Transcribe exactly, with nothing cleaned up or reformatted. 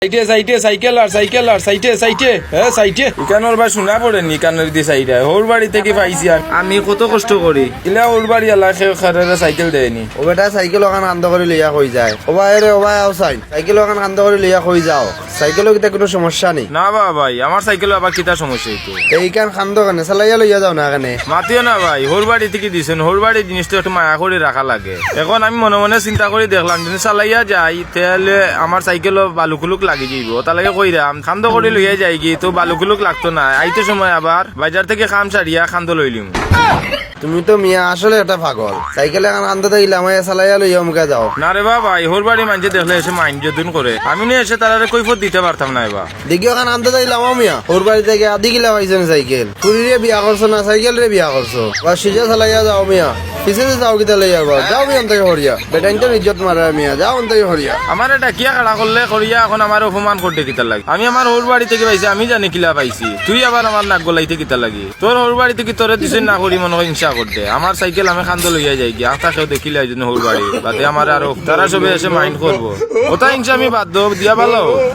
সাইডে, সাইডে, সাইকেল আর, সাইকেল আর, সাইডে, সাইডে, হ্যাঁ, সাইডে। ইখানোর ভাই শোনা পড়েনি, ইখানোর দি সাইডে। হউর বাড়ি থাকি পাইছি আর। আমি কত কষ্ট করি। ইলা হউর বাড়ি আলা খে-, খেরেরে সাইকেল দেয়নি। ও বেটা, সাইকেল অখান কান্দো করি লইয়া কই যায়। ও ভাই রে, ও ভাই, আও চাইন। সাইকেল অখান কান্দো করি লইয়া কই যাও। সাইকেলো কিতা কুনু সমস্যা নি? না বা ভাই, আমার সাইকেলো আবার কিতা সমস্যা অইতো? তে ইখান কান্দো কেনে? চালাইয়া লইয়া যাও না কেনে? মাতিও না ভাই, হউর বাড়ি থাকি দিছইন, হউর বাড়ির জিনিস তো একটু মায়া করি রাখা লাগে। অখন আমি মনে মনে চিন্তা করি দেখলাম, যদি চালাইয়া যাই, তাইলে আমার সাইকেলো বালু কুলুক লাগি যাইবো। অতার লাগি কইরাম, কান্দো করি লইয়া যাইগি, তো বালু কুলুক লাগতো না। আইতে সময় আবার বাজার থাকি কাম সারিয়া কান্দো লইলিমু। তুমি তো মিয়া আসলে একটা পাগল। সাইকেল অখান কান্দো থাকি লামাইয়া চালাইয়া লইয়া অমুকা যাও। না রে বা ভাই, হউর বাড়ি মানষে দেখলে এসে মাইন্ড যদুন করে। আমি নি এসে তারারে কৈফত দিতে পারতাম না এবা। দেখি অখান কান্দো থাকি লামাও মিয়া। হউর বাড়ি থাকি আদি কিলা পাইছো নি সাইকেল? ফুরিরে বিয়া করছো না সাইকেলরে বিয়া করছো? বা সিজা চালাইয়া যাও মিয়া। পিছে যে যাও কিতা লইয়া বা? যাও মিয়া অন থাকি হরিয়া। বেটাইন্তর ইজ্জত মারা মিয়া। যাও অন থাকি হরিয়া। আমারে ডাকিয়া খাড়া করলে করিয়া অখন আমারে অপমান করতে কিতা লাগে? আমি আমার হউর বাড়ি থাকি পাইছি, আমি জানি কিলা পাইছি। তুই আবার আমার নাক গলাইতে কিতা লাগে? তোর হউর বাড়ি থাকি তোরে দিছইন না করি মনে হয় হিংসা করতে। আমার সাইকেল আমি কান্দো লইয়া যাইগি। আখতা কেউ দেখিলে আইজনে হউর বাড়ি। বাদে আমারে আরো তারা সবে এসে মাইন্ড করবো। অতা হিংসা আমি বাদ দেও, দিয়া ভালো।